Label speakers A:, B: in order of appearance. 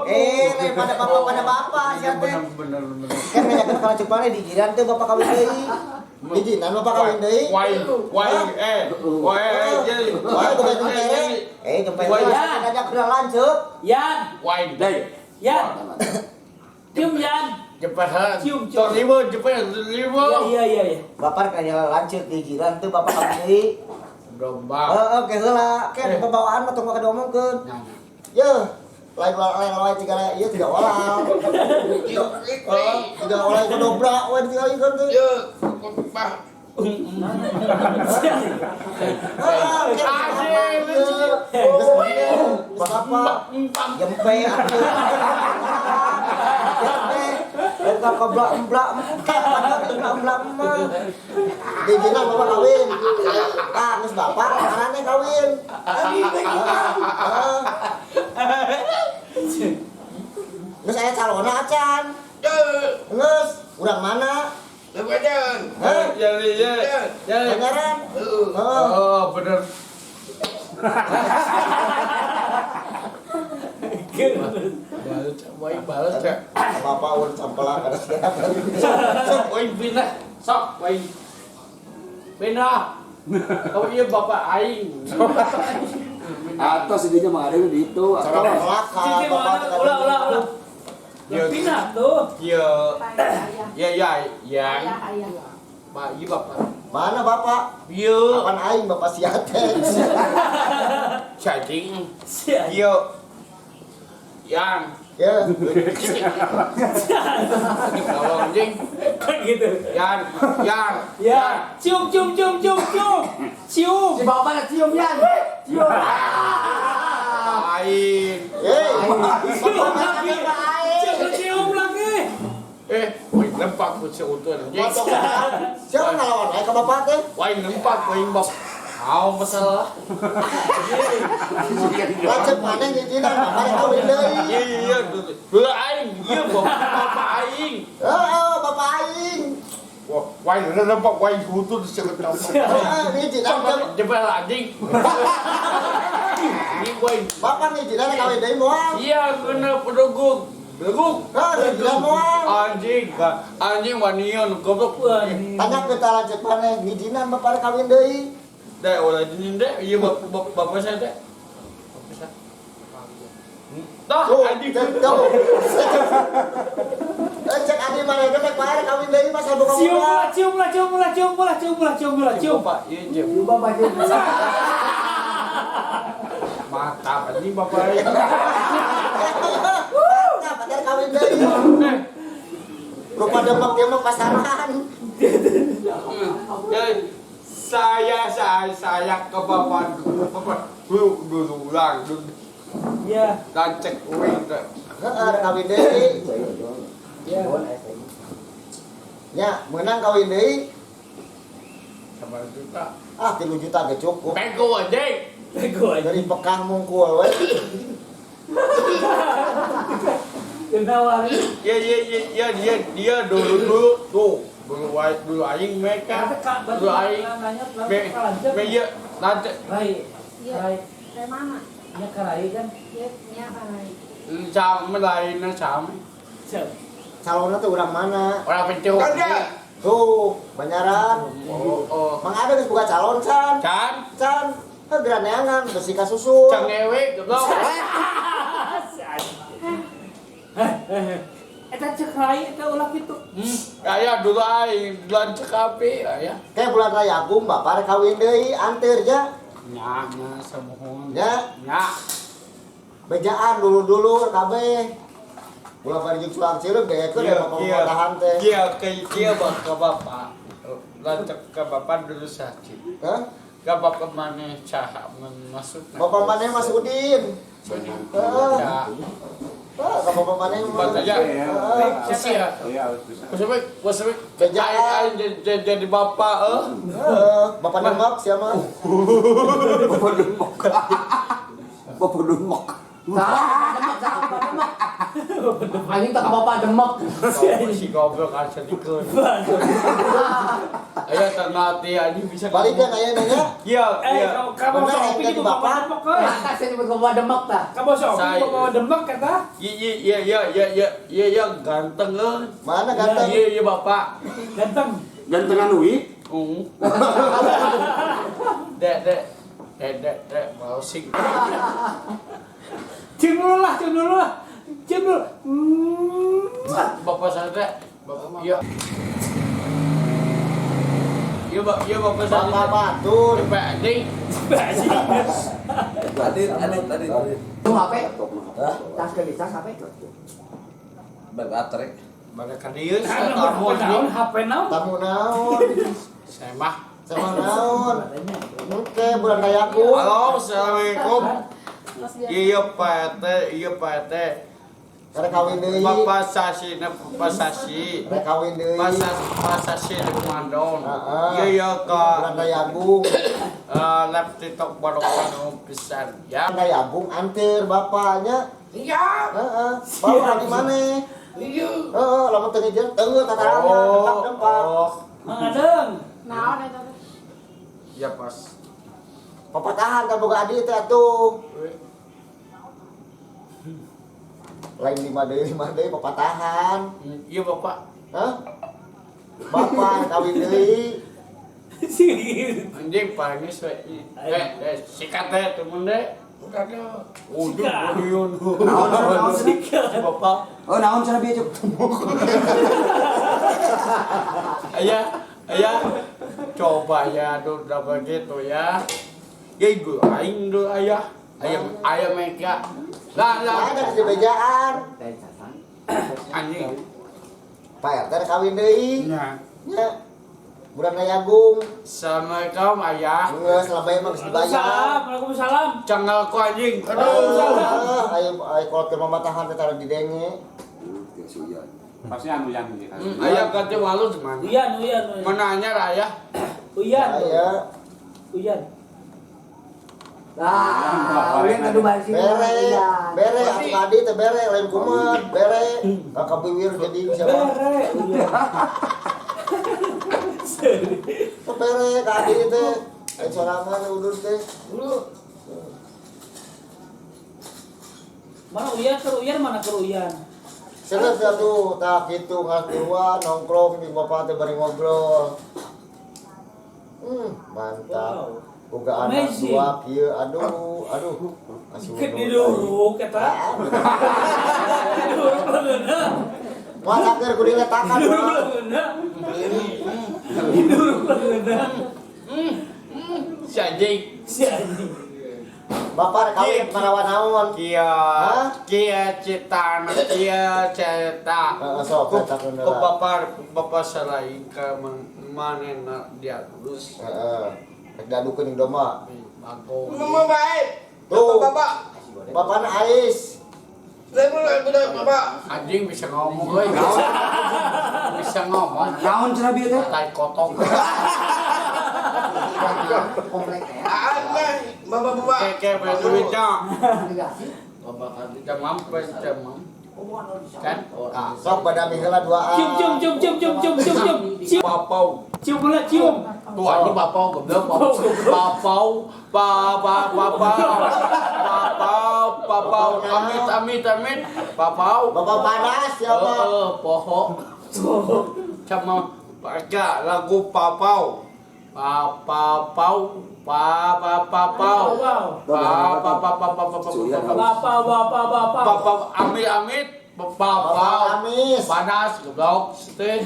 A: Eh, lain pada bapak, pada bapak sia teh.
B: Bener bener bener.
A: Kan nanyakeun ka lanceuk maneh dijiran teh bapak kawin deui. Dijinan bapak kawin deui.
B: Wai, wai, eh, wai, eh, jadi.
A: Wah, bukan jempere. Eh, jempere.
B: Wai.
A: Ngajak ke lanceuk.
C: Yan,
B: Wai,
D: Deh.
C: Yan. Cium Yan.
B: Jepara.
C: Cium, cium.
B: Tor lima, Jepara lima.
C: Iya iya iya.
A: Bapak kan lanceuk dijiran teh bapak kawin deui.
B: Domba.
A: Heeh, ke heula. Ke pembawaan mah tong ka diomongkeun. Yeuh, lain lain lain tiga ieu tiga orang. Heeh, tiga orang itu dobrak we ditinggalikeun teh.
B: Yo, bah.
A: Heeh, geus geus bapak jempe atuh. Jempe. Eta keblak emblak engke padahal emblak emblak mah. Dijinan bapak kawin. Ah, geus bapak marane kawin. Heeh. Geus aya calonna acan. Geus, urang mana? Hah?
B: Jadi, ya, jadi.
A: Beneran? Heeh.
B: Oh, bener. Balas, wai balas cak.
A: Bapak urang campelak kada siap.
B: Sok, wai pindah. Sok, wai pindah. Oh iya bapak aing.
D: Atau sedihnya mah ada di itu.
A: Cara
D: Atau
A: pelaka
C: Cici
A: bapak
C: mana? Ulah ulah ulah.
B: Iya.
C: Pindah tuh.
B: Iya,
E: Ayah.
B: ya ya yang
E: Ayah, ayah.
B: Pak iya bapak.
A: Mana bapak?
B: Iya,
A: Kapan aing bapak siate?
B: cacing.
C: Sia.
B: Iya. Yang
A: Ya.
B: tolong anjing.
C: Kan gitu.
B: Yang, yang,
C: Ya, cium cium cium cium cium. Cium.
D: Si bapak cium Yan. Cium.
B: Aing.
A: Hei.
C: Cium lagi. Cium cium lagi.
B: Eh, woi nempak ku seutuh anjing.
A: Siapa ngelawan aing ka bapak teh?
B: Woi nempak woi bap. Kau masalah.
A: Lanceuk maneh ngijinan bapak rek kawin deui.
B: Iya, iya, dulu aing, iya bapak, bapak aing.
A: Heeh, bapak aing.
B: Wah, woi nempak woi hutun seutuh.
A: Heeh, ngijinan teh.
B: Jebel anjing. Ini woi.
A: Bapak ngijinan rek kawin deui moal.
B: Iya, kena peduguk. Beduguk.
A: Heh, ngijinan moal.
B: Anjing, anjing wanion goblok.
C: Wah.
A: Tanya ke lanceuk maneh ngijinan bapak rek kawin deui.
B: Dek, ulah dinin dek, iya bapak bapak saya dek. Bapak saya. Dah,
A: Tuh,
B: anjing.
A: cek tuh. Eh, cek adi maneh teh rek bae rek kawin deui masa boga
C: Cium
A: boga.
C: lah, cium lah, cium lah, cium lah, cium lah, cium lah, cium.
B: Bapak, iya cium.
D: Cium bapak cium.
B: Mantap, anjing bapak.
A: Mantap, rek kawin deui.
B: Eh,
A: Rupa demek dia mah pasaran.
B: Ya, saya ke bapak bapak dulu dulu ulang dulu
C: Iya.
B: dan cek uang teh.
A: Heeh, rek kawin deui.
C: Iya.
A: Ya, menang kawin deui.
B: Sabar juta.
A: Ah, 3 juta ge cukup.
B: Bego anjing.
C: Bego aja.
A: Dari pekah mungkul we.
C: Kenawari.
B: Ya ya ya ya dia dia dulu dulu tuh dulu aing dulu aing mereka dulu aing me me ya nanti
C: Rai.
E: Iya.
C: Rai.
E: Rai mana?
C: Ya ke Rai kan.
E: Iya, nya ka Rai.
B: sama lainnya sama
C: Siap.
A: Calonnya tuh orang mana?
B: orang pencuri.
A: Tuh, Banyaran.
B: Oh oh.
A: Mang ada geus buka calon can.
B: Can
A: Can. Heuh geraneangan besi ka susu.
B: can ngewe goblok.
C: Eta cek Rai eta ulah kitu.
B: Aya dulu aing duluan cek api aya.
A: Kayak bulan raya agung bapak rek kawin deui anteur ja.
B: Nya nya samohon.
A: Ya,
B: Nya.
A: bejaan dulur-dulur kabeh. Ulah bari jeung sulang cileuk deekeun
B: Iya,
A: da pemerintahan teh.
B: Iya, ke iya ke bapak. Lancet ke bapak dulu sakit.
A: Hah?
B: Ke bapak mana caha masuk.
A: Bapak maneh Mas Udin. Heeh.
B: Ya.
A: Hah, ka bapak maneh
B: Bapak aja.
A: Heeh.
B: Sia.
F: Iya, harus bisa.
B: Wasebek, wasebek.
A: Bejaan.
B: Jadi bapak eh.
A: Heeh, bapak nembak siapa?
D: Bapak demok. Bapak demok.
G: Salah, demek, salah, bapak demek. Anjing tak bapak demek.
B: Si goblok asa dikeun. Ayah tengah hati anjing bisa.
A: Balikan aya nanya.
B: Iya,
C: Eh,
B: iya.
C: kamu
A: Bener,
C: Sopi
A: yang
C: itu
A: jadi
C: bawa
A: bapak.
C: demek euy.
G: Mata saya nyebut bawa demek tah.
C: Kamu Sopi
B: Saya-
C: bawa demek kata.
B: Iya, iya, iya, iya, iya, iya, iya, iya, ganteng eh.
A: Mana ganteng?
B: Iya, iya, bapak.
C: Ganteng.
D: Gantengan ui.
B: Dek, dek, dek, dek, dek, mau sih.
C: Cium dulu lah, cium dulu lah. Cium dulu.
B: Bapak saya dek, bapak, iya. Iya, bapak, iya, bapak saya.
A: Bapak batur.
B: Bapak anjing.
F: Adit, adit, adit, adit.
G: Lu HP?
F: Hah?
G: Tas ke tas HP?
F: Baterai.
B: Mereka dia, saya tamu
C: Tahu
B: anjing.
C: HP naon?
A: Tamu naon?
B: Saya mah.
A: Sama naon? Oke, bulan kayaku.
B: Halo, assalamualaikum.
E: Terus dia
B: Iya, Pak RT, iya, Pak RT.
A: Karena kawin deui.
B: Bapak Sasi, nah, Bapak Sasi.
A: Rek kawin deui.
B: Bapak Sasi di Komandon.
A: Heeh.
B: Iya, iya,
A: Bulan
B: ke
A: Dayagung.
B: Lab TikTok baru pisan ya.
A: Bulan Dayagung anter bapaknya.
B: Iya.
A: Heeh. Bawa di mana?
B: Iya.
A: Heeh, lamun teu ngejer teu tatarannya
B: Oh,
A: dempak-dempak.
B: oh.
C: Mang Adeng.
E: naon eta teh?
B: Ya pas.
A: Papatahan ka boga adi teh atuh. Lain lima deui papatahan.
B: Iya bapak.
A: Hah? Bapak kawin deui.
B: Anjing paling we. Eh, sikat deh temen deh. Udah deh. Udah, udah.
D: Naon naon cenah?
B: Bapak.
D: Oh, naon cenah bieu cuk.
B: Ayah, ayah. Coba ya, aduh, udah begitu ya. Ya ibu aing dulu ayah. Ayam, ayam mereka. Lah, lah.
A: Ada di bejaan.
B: Anjing.
A: Pak RT rek kawin deui.
B: Nah.
A: Nya. Bulan Dayagung.
B: Assalamualaikum ayah.
A: Geus selama emang geus dibayar.
C: Waalaikumsalam, waalaikumsalam.
B: Cengal ku anjing. Aduh.
A: Aduh, ayo ayo kolot ke mamatahan teh taruh didenge.
H: Pasti anu yang ini kan.
B: Ayah ganti walu gimana?
C: Uyan, Uyan, Uyan.
B: Mana anyar ayah?
C: Uyan.
A: Aya
C: Uyan.
G: Lah, udah kudu balik sini.
A: bere, bere atuh adi teh bere lain kumat, bere. Kakak biwir jadi siapa?
C: Bere, Uyan.
A: Teh bere ka adi teh. Lain sorangan udud teh.
C: Mana Uyan ke Uyan, mana ke Uyan?
A: Serius atuh tah kitu ngasih nongkrong jeung bapak teh bari ngobrol. Mantap.
C: Wow.
A: Boga anak
C: Amazing.
A: dua kieu aduh aduh. Asuh
C: Dikit diduruk eta. Diduruk leungeunna.
A: Moal saker kudu diletakan.
C: Diduruk leungeunna. Diduruk leungeunna.
B: Si anjing.
C: Si anjing.
A: Bapak rek kawin marawa naon?
B: Kia,
A: Hah?
B: kia cita, kia cita.
A: Heeh, sok
B: Ku
A: eta
B: ku
A: heula.
B: bapak bapak selain ke mana dia terus.
A: Heeh. Rek diadukeun jeung domba.
B: Bagong.
F: Mama baik.
A: Tuh.
F: Bapak.
A: Bapakna Ais.
F: Saya mulai udah bapak.
B: Anjing bisa ngomong euy. Bisa ngomong.
D: Naon cenah bieu teh?
B: Tai kotong.
G: Komplek ya.
F: Aneh, bapak bapak.
B: Keke duitnya.
G: Obligasi.
B: Bapak kan mampu, jam Kan? Ah.
A: Sok pada heula duaan.
C: Cium, cium, cium, cium, cium, cium, cium, cium. Cium,
B: Bapau.
C: cium heula, cium.
B: Tuh anjing bapau goblok bapau. Bapau, ba ba bapau. Bapau, bapau. Amit amit amit. Bapau.
A: Bapak panas siapa?
B: Heeh, poho. Sama pakai lagu papau. Papau, pa pa papau.
C: Wow.
B: Pa pa pa pa pa pa pa pa.
C: Bapak, bapak, bapak.
B: Papau amit amit.
A: Bapak
B: Papau.
A: Amis.
B: Panas goblok. Teh.